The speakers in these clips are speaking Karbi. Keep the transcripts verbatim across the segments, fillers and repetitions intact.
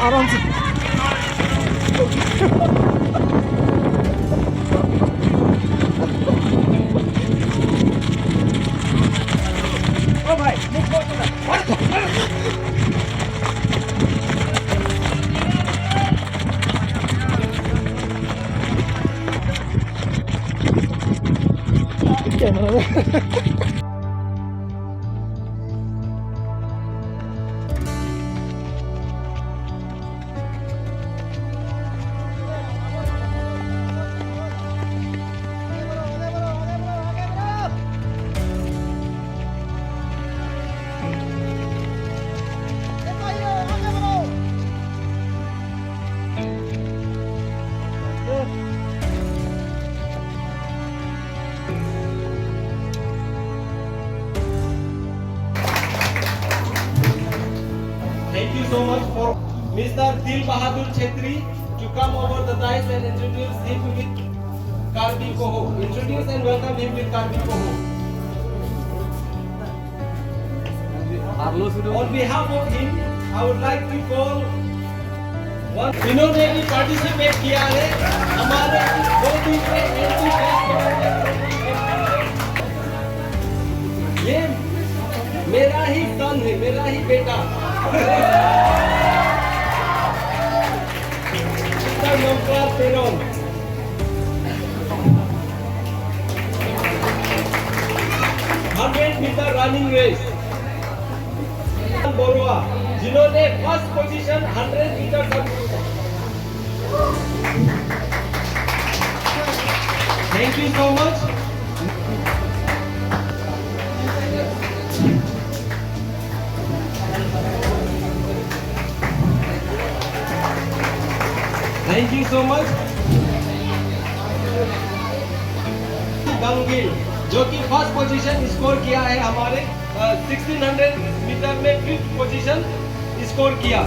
आराम से। ओ भाई, मुख खोल ना। Camera. Thank you so much for Mister Dil Bahadur Chetri to come over the dais and introduce him with Karbi Koho. Introduce and welcome him with Karbi Koho. On behalf of him, I would like to call one, इन्होंने भी पार्टिसिपेट किया है हमारे दो दिन के एंटी, ये मेरा ही सन है, मेरा ही बेटा। Mister Namkar Teron. Hundred metre running race. Barua, जिन्होंने फर्स्ट पोजीशन हंड्रेड मीटर तक। Thank you so much. Thank you so much. Gangil, जो कि फर्स्ट पोजीशन स्कोर किया है हमारे, अ, सिक्सटीन हंड्रेड मीटर में फिफ्थ पोजीशन स्कोर किया।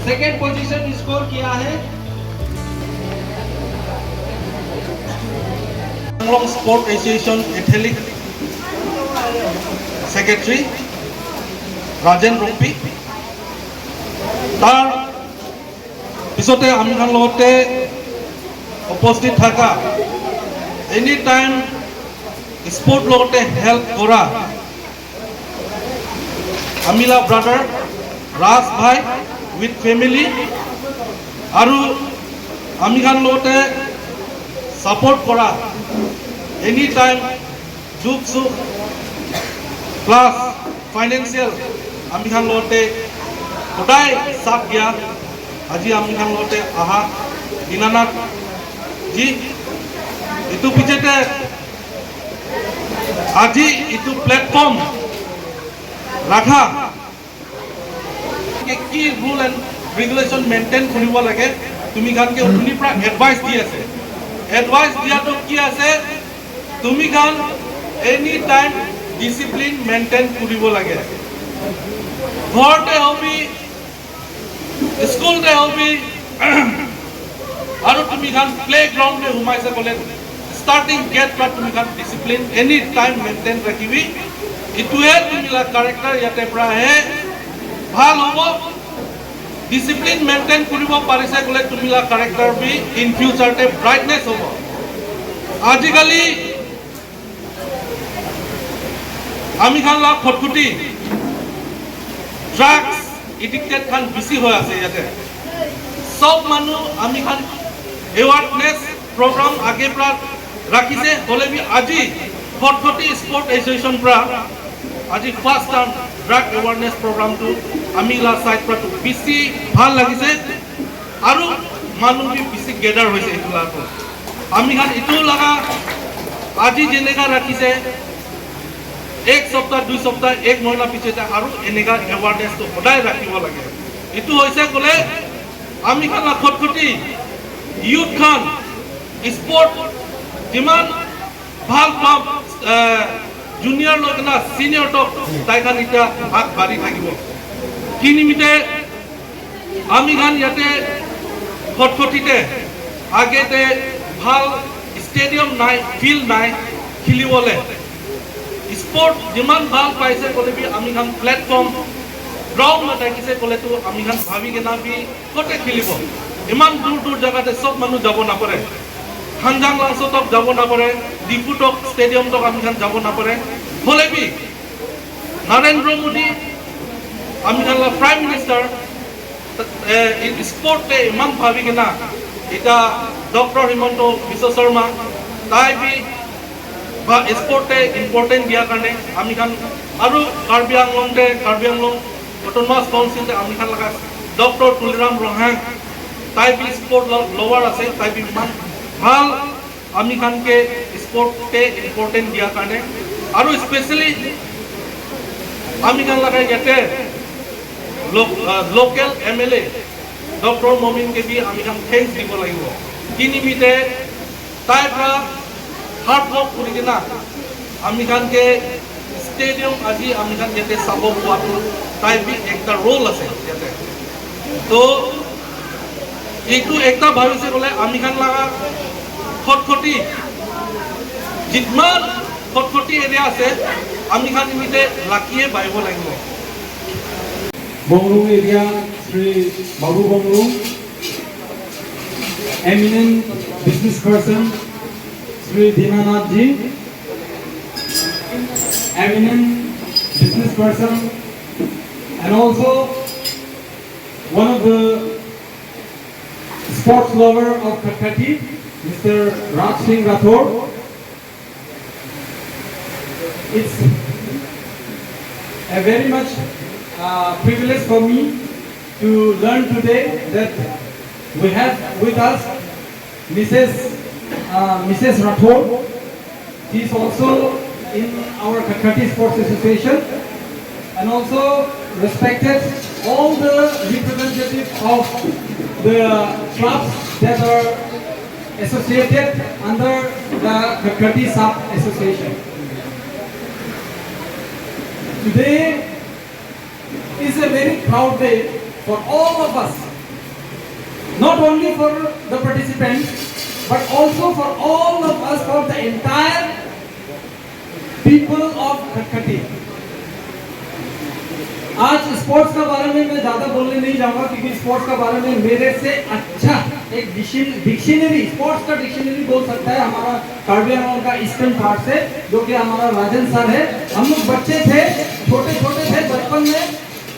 सेकेंड पोजीशन स्कोर किया है Anglong Sport Association Athletic Secretary Rajen Rongpi. তাৰ পিছতে আমি খান লগতে উপস্থিত থকা, এনি টাইম স্পৰ্ট লগতে হেল্প কৰা আমিলা ব্ৰাদাৰ ৰাজ ভাই উইথ ফেমিলি আৰু আমি খান লগতে ছাপোৰ্ট কৰা, এনি টাইম দুখ সুখ প্লাছ ফাইনেন্সিয়েল আমি খান লগতে সদায় ছাথ দিয়া। আজি আমি খান লগতে আহা দীনানাথ জি, এইটো পিছতে আজি এইটো প্লেটফৰ্ম ৰাখা, কি কি ৰুল এণ্ড ৰেগুলেশ্যন মেইনটেইন কৰিব লাগে, তুমি খানকে উঠুনিৰ পৰা এডভাইচ দি আছে। এডভাইচ দিয়াটো কি আছে, তুমি খান এনি টাইম ডিচিপ্লিন মেইনটেইন কৰিব লাগে। ঘৰতে হবি, স্কুলতে হবি, আৰু তুমি খান প্লে গ্ৰাউণ্ডে সোমাইছে বোলে, ষ্টাৰ্টিং গেট পৰা তুমি খান ডিচিপ্লিন এনি টাইম মেইনটেইন ৰাখিবি। এইটোৱে তুমিলা কেৰেক্টাৰ ইয়াতে পৰা আহে, ভাল হ'ব। ডিচিপ্লিন মেইনটেইন কৰিব পাৰিছে বোলে তুমিলা কেৰেক্টাৰ বি ইন ফিউচাৰতে ব্ৰাইটনেছ হ'ব। আজিকালি আমি খান লা খটখটি ড্ৰাগছ এডিক্টেড খান বেছি হৈ আছে ইয়াতে। চব মানুহ আমি খান এৱাৰনেছ প্ৰগ্ৰাম আগে পৰা ৰাখিছে, হ'লে বি আজি খটখটি স্পৰ্ট এছ'চিয়েশ্যন পৰা আজি ফাৰ্ষ্ট টাইম ড্ৰাগ এৱাৰনেছ প্ৰগ্ৰামটো আমি লা চাইড পৰাটো বেছি ভাল লাগিছে। আৰু মানুহ বি বেছি গেডাৰ হৈছে এইটো লাটো। আমি খান এইটো লগা আজি যেনেকা ৰাখিছে, এক সপ্তাহ, দুই সপ্তাহ, এক মহিনা পিছতে আৰু এনেকা এৱাৰনেছটো সদায় ৰাখিব লাগে। এইটো হৈছে ক'লে আমি খান লা খটখটি ইউথ খান স্পৰ্ট যিমান ভাল পাম, এ, জুনিয়ৰ লৈ কিনা ছিনিয়ৰ তক তাই খান এতিয়া আগবাঢ়ি থাকিব। কি নিমিত্তে আমি খান ইয়াতে খটখটিতে আগেতে ভাল ষ্টেডিয়াম নাই, ফিল্ড নাই খেলিবলৈ। স্পৰ্ট যিমান ভাল পাইছে ক'লে বি আমি খান প্লেটফৰ্ম, গ্ৰাউণ্ড নাথাকিছে ক'লেতো আমি খান ভাবি কিনা বি ক'তে খেলিব। ইমান দূৰ দূৰ জেগাতে চব মানুহ যাব নাপাৰে। হানজাং লাংচ' তক যাব নাপাৰে, ডিফু তক ষ্টেডিয়াম তক আমি খান যাব নাপাৰে। হ'লে বি নৰেন্দ্ৰ মোদী আমি খান লা প্ৰাইম মিনিষ্টাৰ, এ, ই স্পৰ্টে ইমান ভাবি কিনা, এতিয়া ডক্টৰ হিমন্ত বিশ্ব শৰ্মা, তাই বি বা স্পৰ্টে ইম্পৰ্টেণ্ট দিয়াৰ কাৰণে আমি খান আৰু কাৰ্বি আংলঙতে, কাৰ্বি আংলং অট'নমাছ কাউন্সিলতে আমি খান লগা ডক্টৰ তুলিৰাম ৰংহাং, তাই বি স্পৰ্ট ল-, লৱাৰ আছে, তাই বি ইমান ভাল আমি খানকে স্পৰ্টে ইম্পৰ্টেণ্ট দিয়াৰ কাৰণে। আৰু স্পেচিয়েলি আমি খান লগা ইয়াতে লো-, আ, লোকেল এম এল এ ডক্টৰ মমিন কে বি আমি খান থেংকছ দিব লাগিব। কি নিমিত্তে তাই পৰা হাৰ্ড ৱৰ্ক কৰি কিনা আমি খানকে ষ্টেডিয়াম আজি আমি খান ইয়াতে চাব পোৱাটো তাই বি একটা ৰোল আছে ইয়াতে। তো এইটো একটা ভাবিছে বোলে আমি খান লগা খটখটি, যিমান খটখটি এৰিয়া আছে আমি খান নিমিত্তে লাকিয়ে বাঢ়িব লাগিব। Bongrung area, Shri Babu Bongrung, eminent business person, Shri Dinanath ji, eminent business person, and also one of the sports lover of Khatkhati, Mister Raj Singh Rathore. It's a very much uh, privilege for me to learn today that we have with us Missus Uh, Missus Rathore. She is also in our Khatkhati Sports Association and also respected all the representative of the clubs that are associated under the Khatkhati Sub Association. Today is a very proud day for all of us, not only for the participants, but also for all of us, for the entire people of Khatkhati. आज स्पोर्ट्स का बारे में मैं ज्यादा बोलने नहीं जाऊंगा, क्योंकि स्पोर्ट्स का बारे में मेरे से अच्छा एक डिक्शनरी, स्पोर्ट्स का डिक्शनरी बोल सकता है हमारा कार्बी आंगलोंग का ईस्टर्न पार्ट से, जो कि हमारा राजन सर है। हम लोग बच्चे थे, छोटे छोटे थे, बचपन में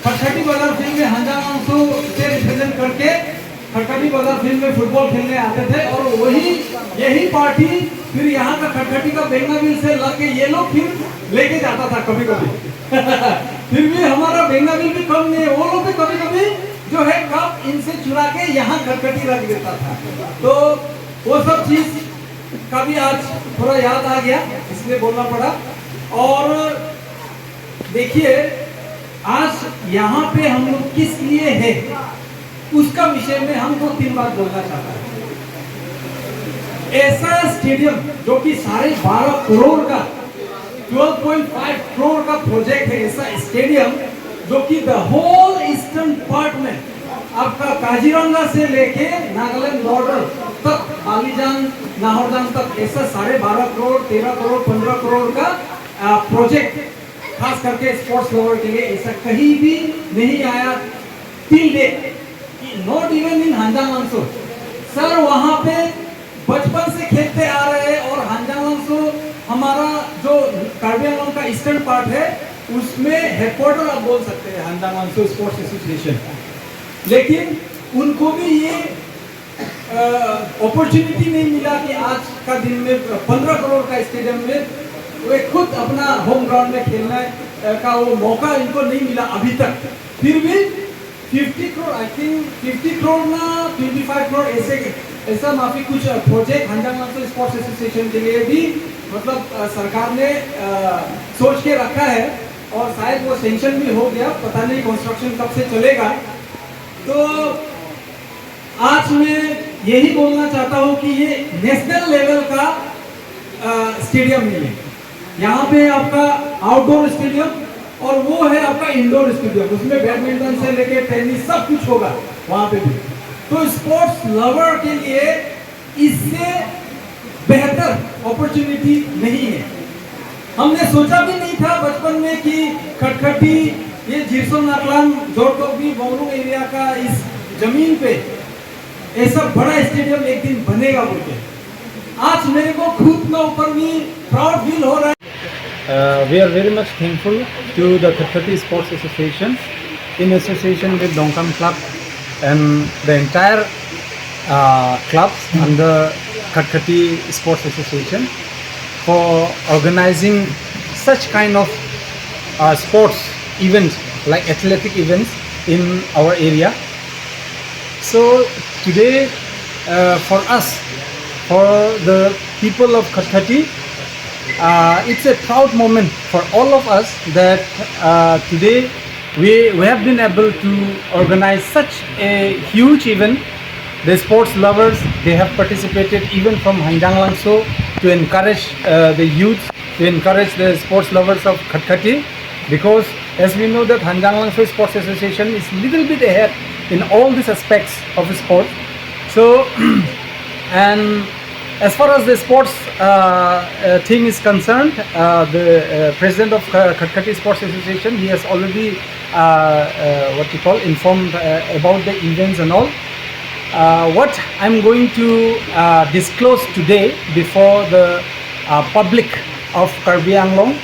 खटखटी बाजार फील्ड में हंजा मांगसू से रिप्रेजेंट करके खटखटी बाजार फील्ड में फुटबॉल खेलने आते थे, और वही, यही पार्टी फिर यहाँ का खटखटी का बेंगाविल से लाके ये लोग फिर लेके जाता था कभी कभी। फिर भी हमारा बेंगाविल भी कम नहीं है, वो लोग भी कभी कभी जो है कप इनसे चुरा के यहाँ खटखटी रख देता था। तो वो सब चीज का भी आज थोड़ा याद आ गया, इसलिए बोलना पड़ा। और देखिए, आज यहाँ पे हम लोग किस लिए हैं, उसका विषय में हम दो तीन बात बोलना चाहता है। ऐसा स्टेडियम जो कि साढ़े बारह करोड़ का, ट्वेल्व पॉइंट फाइव करोड़ का प्रोजेक्ट है, ऐसा स्टेडियम जो कि द होल ईस्टर्न पार्ट में आपका काजीरंगा से लेके नागालैंड बॉर्डर तक, बालीजान, नाहरजान तक ऐसा साढ़े बारह करोड़, तेरह करोड़, पन्द्रह करोड़ का प्रोजेक्ट खास करके स्पोर्ट्स लवर के लिए ऐसा कहीं भी नहीं आया till date, not even in हंजा मांगसू। सर वहां पे बचपन से खेलते आ रहे हैं, और हंजा मांगसू हमारा जो कार्बी आंगलोंग का ईस्टर्न पार्ट है, उसमें हेडक्वार्टर आप बोल सकते हैं हंजा मांगसू स्पोर्ट्स एसोसिएशन। लेकिन उनको भी ये अपॉर्चुनिटी नहीं मिला कि आज का दिन में पन्द्रह करोड़ का स्टेडियम में वे खुद अपना होम ग्राउंड में खेलने का वो मौका इनको नहीं मिला अभी तक। फिर भी fifty crore, I think fifty crore ना ट्वेंटी फाइव करोड़, ऐसे, ऐसा माफी कुछ प्रोजेक्ट हंजा मांगसू स्पोर्ट्स एसोसिएशन के लिए भी, मतलब, सरकार ने सोच के रखा है, और शायद वो सैंक्शन भी हो गया, पता नहीं कंस्ट्रक्शन कब से चलेगा। तो आज मैं यही बोलना चाहता हूँ कि ये नेशनल लेवल का स्टेडियम नहीं है। यहाँ पे आपका आउटडोर स्टेडियम और वो है आपका इंडोर स्टेडियम, उसमें बैडमिंटन से लेके टेनिस सब कुछ होगा वहाँ पे भी। तो स्पोर्ट्स लवर के लिए इससे बेहतर अपॉर्चुनिटी नहीं है। हमने सोचा भी नहीं था बचपन में कि खटखटी, ये जिरसों नाकलान, जोरतोकबी, बोंगरुंग एरिया का इस जमीन पे ऐसा बड़ा स्टेडियम एक दिन बनेगा बोल के। आज मेरे को खुद के ऊपर भी प्राउड फील हो रहा है। Uh, we are very much thankful to the Khatkhati Sports Association in association with Dongkam Club and the entire uh, clubs under Khatkhati Sports Association for organizing such kind of uh, sports events like athletic events in our area. So today, uh, for us, for the people of Khatkhati, uh, it's a proud moment for all of us that uh, today we, we have been able to organize such a huge event. The sports lovers, they have participated even from Hanjang Langso to encourage uh, the youth, to encourage the sports lovers of Khatkhati, because as we know that Hanjang Langso Sports Association is little bit ahead in all these aspects of sports. So, and as far as the sports uh, uh, thing is concerned, uh, the uh, president of Kha- Khatkhati Sports Association, he has already uh, uh, what you call informed uh, about the events and all. Uh, what I'm going to uh, disclose today before the uh, public of Karbi Anglong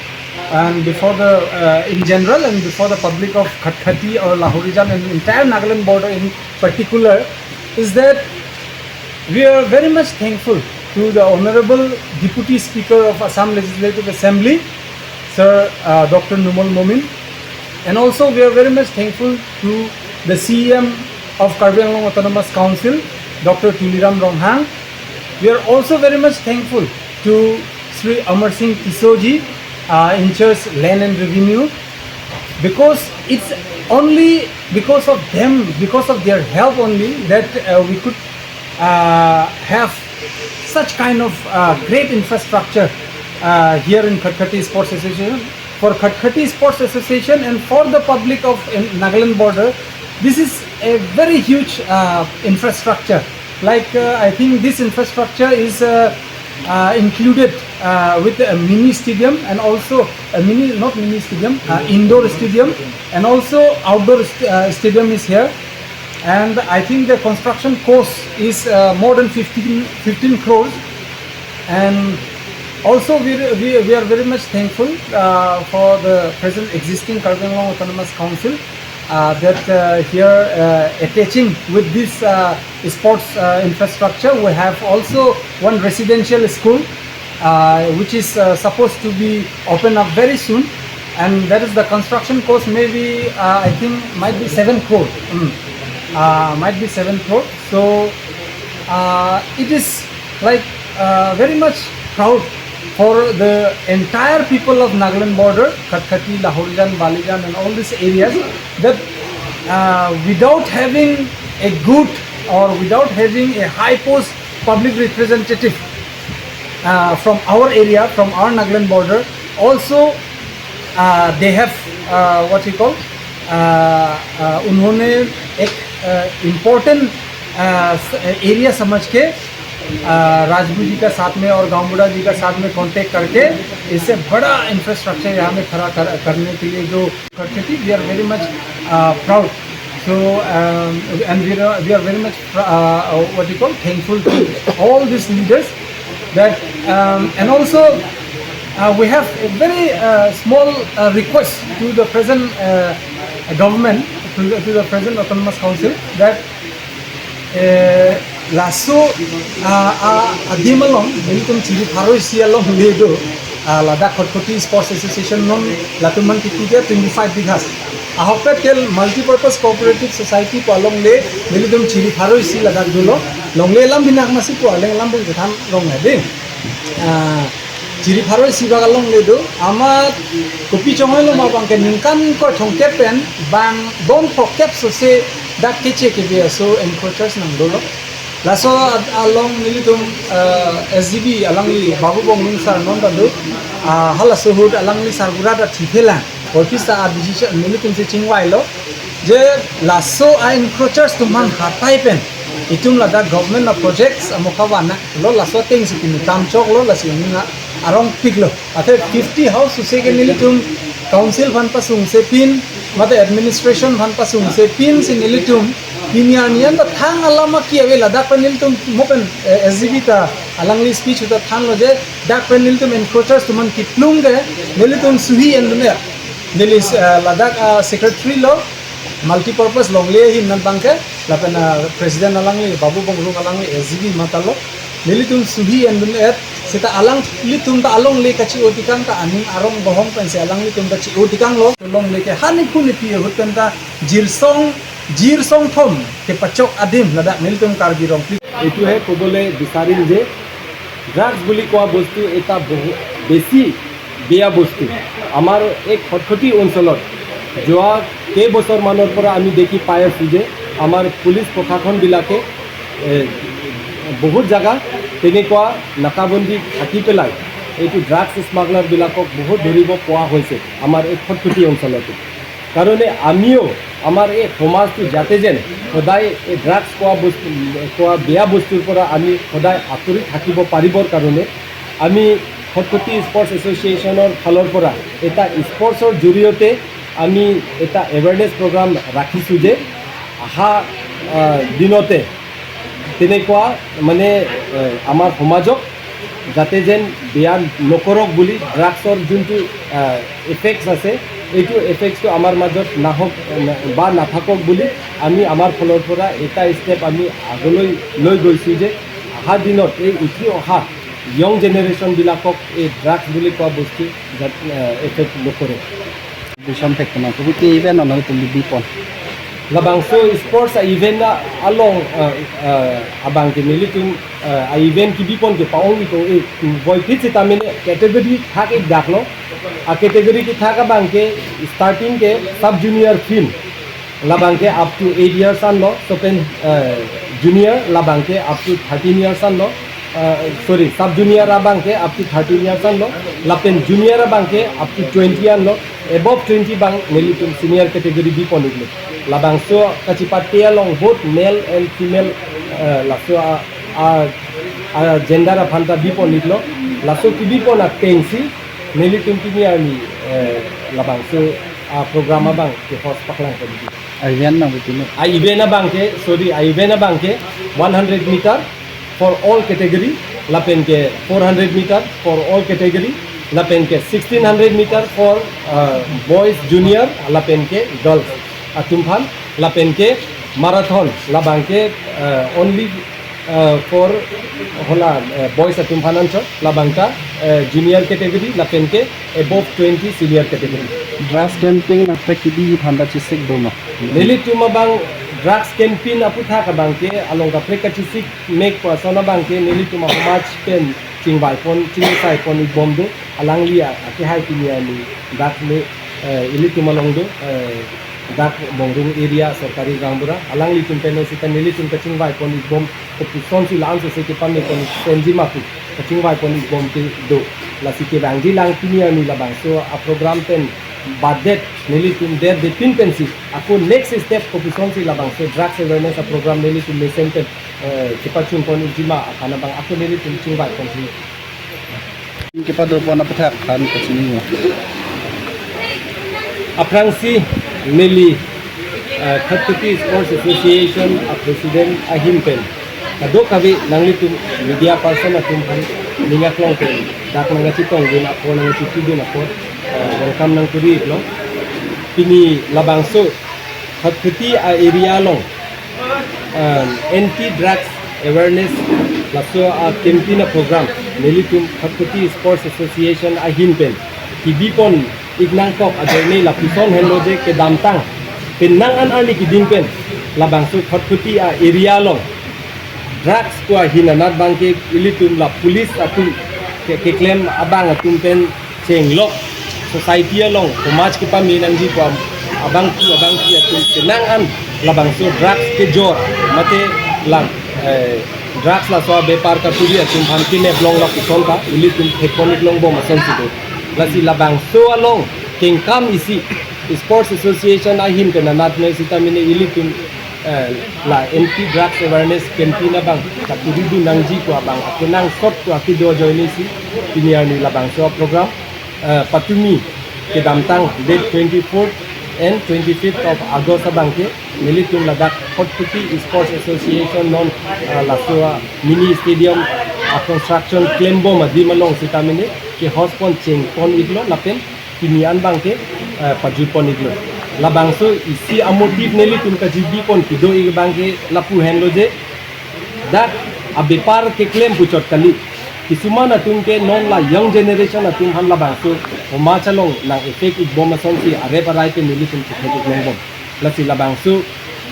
and before the uh, in general and before the public of Khatkhati or Lahorijan and entire Nagaland border in particular is that we are very much thankful to the Honorable Deputy Speaker of Assam Legislative Assembly, Sir uh, Doctor Numal Momin, and also we are very much thankful to the C E M of Karbi Anglong Autonomous Council, Doctor Tuliram Ronghang. We are also very much thankful to Sri Amar Singh Tisso ji, uh, in charge land and revenue, because it's only because of them, because of their help only that uh, we could uh, have such kind of uh, great infrastructure uh, here in Khatkhati Sports Association. For Khatkhati Sports Association and for the public of in Nagaland border, this is a very huge uh, infrastructure. Like uh, I think this infrastructure is uh, uh, included uh, with a mini stadium and also a mini, not mini stadium, uh, indoor stadium, and also outdoor st- uh, stadium is here. And I think the construction cost is uh, more than fifteen, fifteen crores. And also we, we, we are very much thankful uh, for the present existing Karbi Anglong Autonomous Council uh, that uh, here uh, attaching with this uh, sports uh, infrastructure, we have also one residential school uh, which is uh, supposed to be open up very soon, and that is the construction cost maybe uh, I think might be seven crore. Mm. Uh, might be seven crore. So uh, it is like uh, very much proud for the entire people of Nagaland border, Khatkhati, Lahorijan, Balijan, and all these areas, that uh, without having a good or without having a high post public representative uh, from our area, from our Nagaland border, also uh, they have uh, what we call uh, uh, उन्होंने एक important area समझ के राजगुरु जी का साथ में और गांव बूढ़ा जी का साथ में कांटेक्ट करके इससे बड़ा इंफ्रास्ट्रक्चर यहाँ में खड़ा कर, करने के लिए जो करते थे, we are very much proud. So um, and we are, we are very much uh, what you call thankful to all these leaders that um, and also uh, we have a very uh, small uh, request to the present uh, government, to the, to the present autonomous council, that uh, laso uh, uh, adim along nelitum chiri pharo isi alongle do uh, ladak Khatkhati Sports Association non latum man kiti ke twenty five bighas ahokpet ke multipurpose cooperative society pu alongle nelitum chiri pharo isi ladak dolo. Longle alam binak masi pu aleng alam bung kethan rong ading. Ah, chiri pharo isi bak alongle do, amat kopi chonghoi lo ma bang ke ningkan ko thongkep pen bang bon thongkep sose dak keche kebe aso encroachers nang dolo. Laso along nelitum uh, S G B alangli Babu Bonglung sir non ta do, uh, halaso ahut alangli sarbura ta thithela. Office ta a decision nelitum si chingvai lo je laso a encroachers atum aphan hatai pen Itum ladak government a projects amokha vannang lo, laso ateng si kimi tam choklo, lasi ning arong piklo. Athe fifty house use ke nelitum council aphan pasungse pin, mate administration aphan pasungse pin si nelitum pini arni an ta thang alam aki ave ladak pen nelitum mo pen, eh, S G B ta alangli speech ta thanlo je dak pen nelitum encroachers atum aphan kiplung ke nelitum suhi endun-et. Neli, eh, ladak, ah, secretary lo, multipurpose longle ahin nang abangke, lapen, ah, president alangli, Babu Bongrung alangli, S G B matha lo. Nelitum suhi endun-et, seta alanglitum ta alongle kachi-o tekang ta aning arong bohong pensi alanglitum ta chi-o tekanglo. Longle ke hani phuni pi ahut pen ta jirsong, jirsong thom kepachok adim ladak nelitum Karbi Rongpi. এইটোহে ক'বলৈ বিচাৰিম যে ড্ৰাগছ বুলি কোৱা বস্তু এটা বহু বেছি বেয়া বস্তু। আমাৰ এই খটখটি অঞ্চলত যোৱা কেইবছৰমানৰ পৰা আমি দেখি পাই আছোঁ যে আমাৰ পুলিচ প্ৰশাসনবিলাকে, এ, বহুত জাগা তেনেকুৱা নাকাবন্দী থাকি পেলাই এইটো ড্ৰাগছ স্মাগলাৰবিলাকক বহুত ধৰিব পৰা হৈছে আমাৰ এই খটখটি অঞ্চলতো। কাৰণে আমিও আমাৰ এই সমাজটো যাতে যেন সদায় এই ড্ৰাগছ খোৱা বস্তু, খোৱা বেয়া বস্তুৰ পৰা আমি সদায় আঁতৰি থাকিব পাৰিবৰ কাৰণে আমি খটখটি স্পৰ্টছ এছ'চিয়েশ্যনৰ ফালৰ পৰা এটা স্পৰ্টছৰ জৰিয়তে আমি এটা এৱেৰনেছ প্ৰগ্ৰাম ৰাখিছোঁ যে অহা, আহ, দিনতে তেনেকুৱা মানে, এ, আমাৰ সমাজক যাতে যেন বেয়া নকৰক বুলি ড্ৰাগছৰ যোনটো, আহ, এফেক্টছ আছে, এইটো এফেক্টছটো আমাৰ মাজত নাহক, এ, না-, বা নাথাকক বুলি আমি আমাৰ ফালৰ পৰা এটা ষ্টেপ আমি আগলৈ লৈ গৈছোঁ যে অহা দিনত এই উঠি অহা য়ং জেনেৰেশ্যনবিলাকক এই ড্ৰাগছ বুলি কোৱা বস্তু যাতে, আহ, এফেক্ট নকৰে। Bisham thek teman, kebuti event non nangtum bibipon. Labangso sports a event a along, uh, uh, abangke nelitum, uh, a event kibipon ke pa-ong-ik ong-e, voiphit sitame category thak-ik daklo. A category kethak abangke starting ke sub junior field. Labangke up to eight years anlo, lapen, uh, junior labangke up to thirteen years anlo. Uh, sorry, sub junior abangke up to thirteen years anlo, lapen junior abangke up to twenty anlo, above twenty abang nelitum senior category bipon-iklo. Labangso kachipate along both male and female, uh, laso a, a, a gender aphan ta bipon-iklo. Laso kibipon atengsi nelitum pini arni, uh, labangso a program abang ke host paklang pon-ikji. A event nang betul. A event abangke, sorry, a event abangke one hundred meter for all category, lapenke four hundred meter for all category, lapenke sixteen hundred meter for, uh, boys junior, lapenke girls atum aphan, lapenke marathon, labangke, uh, only, uh, for hala, uh, boys atum aphan anchot, labangta, uh, junior category, lapenke above twenty senior category. Drugs campaign nangpek kebi aphan ta chesik doma. Nelitum abang drugs campaign aputhak abangke along kaprek kachesik mek pu ason abangke nelitum ahomaj pen chingvaipon, chingsaipon-ik bom do, alangli a, akehai pini arni dak me, eh, ilitum along do, eh, dak Bongrung area sorkari gaonbura, alanglitum pen sita nelitum kachingvaipon-ik bom, kopusonsi la-an sese kepamepon penji ma pu kachingvaipon-ik bom ke do. Lasi kevangji lang pini arni labangso a program pen badet nelitum der depin pensi ako next step kopusonsi labangso drugs awareness a program nelitum mesen pen, eh, kepachungpon-ikji ma aphan abang ako nelitum chingvaipon-ik. Kepadopon aputhak aphan kachini. Aphrangsi neli, eh, Khatkhati Sports Association a president ahin pen kadokave nanglitum media person atum aphan ning aklong pen dak nangkachetongdun apot, nangkachitidun apot, eh, welcome nangkuri-iklo. Pini labangso Khatkhati a area along, um, anti drugs awareness laso a campaign a program nelitum Khatkhati Sports Association ahin pen kebipon-ik nangkok ajoine lapuson henlo je kedamtang penang an arni keding pen labangso Khatkhati a area along drugs pu ahin anat abangke ilitum la police atum ke, keklem abang atum pen chenglok society along homaj kepame nangji pu abangpi abangpi atum penang an labangso drugs kejor mate la, eh, drugs laso abepar katuri atum aphan kinep longlok ison ta ilitum thekpon-ik longbom asonsi do. Lasi labangso along kengkam isi Sports Association ahin pen anat me sita mene ilitum, Eh, la anti drugs awareness campaign abang katuri dun nangji pu abang akenangsot pu akedo ajoine si pini arni labangso program, eh, patumi kedamtang date twenty-fourth and twenty-fifth of August abang ke nelitum ladak Khatkhati Sports Association non, eh, laso a mini stadium a construction klembom adim along sitame ne ke host pon chengpon iklo lapen pini an abang ke, eh, pajutpon iklo. Labangso isi a motive nelitum kajibipon kedo ik abang ke lapu henlo je, dak abepar keklem puchot kali. Kisuman atum ke non la young generation atum aphan labangso homaj along nang effect ikbom asonsi arep arai pen nelitum chethek ik longbom. Lasi labangso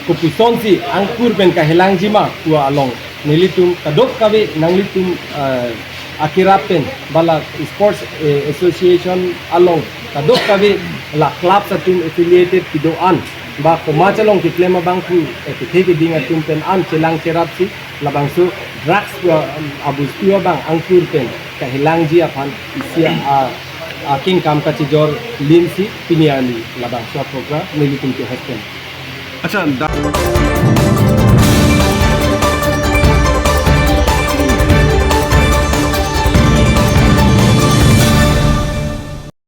kopuson si angkur pen kahelangji ma pu along nelitum kadokave nanglitum, eh, akerap pen ba la sports, eh, association along kadokave la clubs atum affiliated kedo-an ba homaj along keklem abangphu, eh, kethe keding atum pen an chelang cherapsi labangso drugs pu, um, abostu abang angkur pen kahelangji aphan isi a, akengkam kachijor linsi pini arni labangso program nelitum ke host pen. Acha, da-